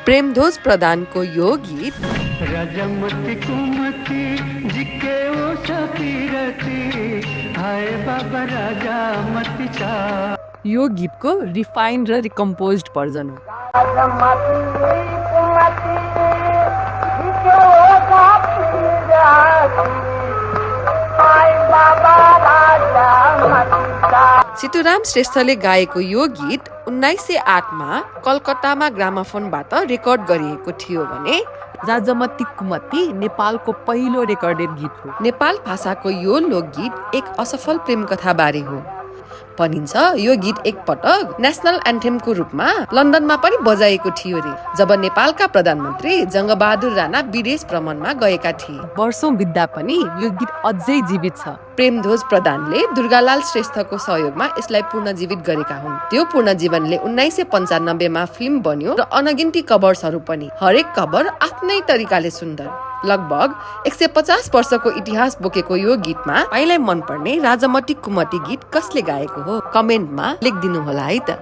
प्रेमध्वज प्रधानको यो गीत राजामती कुमती जिके ओ सतीरती हाय बाबा राजामती चा। यो गीतको रिफाइन्ड र रिकम्पोज्ड भर्जन हो। सीतुराम श्रेष्ठले गाएको यो गीत 1908 मा कलकत्तामा ग्रामाफोनबाट रेकर्ड गरिएको थियो भने राजामती कुमती नेपालको पहिलो रेकर्डेड गीत हो। नेपाल भाषाको यो लोकगीत एक असफल प्रेम कथा बारे हो। भनिन्छ यो गीत एकपटक नेशनल एन्थेमको रूपमा लन्डनमा पनि बजाइएको थियो रे, जब नेपालका प्रधानमन्त्री जङ्गबहादुर राणा विदेश भ्रमणमा गएका थिए। वर्षौं बित्दा पनि यो गीत अझै जीवित छ। प्रेमध्वज प्रधानले दुर्गालाल श्रेष्ठको सहयोगमा यसलाई पुनर्जीवित गरेका हुन्। त्यो पुनर्जीवनले 1995 मा फिल्म बन्यो र अनगिन्ती कभर्सहरू पनि। हरेक कभर आफ्नै तरिकाले सुन्दर। लगभग 150 वर्षको इतिहास बोकेको यो गीतमा तपाईलाई मन पर्ने राजामती कुमती गीत कसले गाएको हो? कमेन्टमा लेखिदिनु होला है त।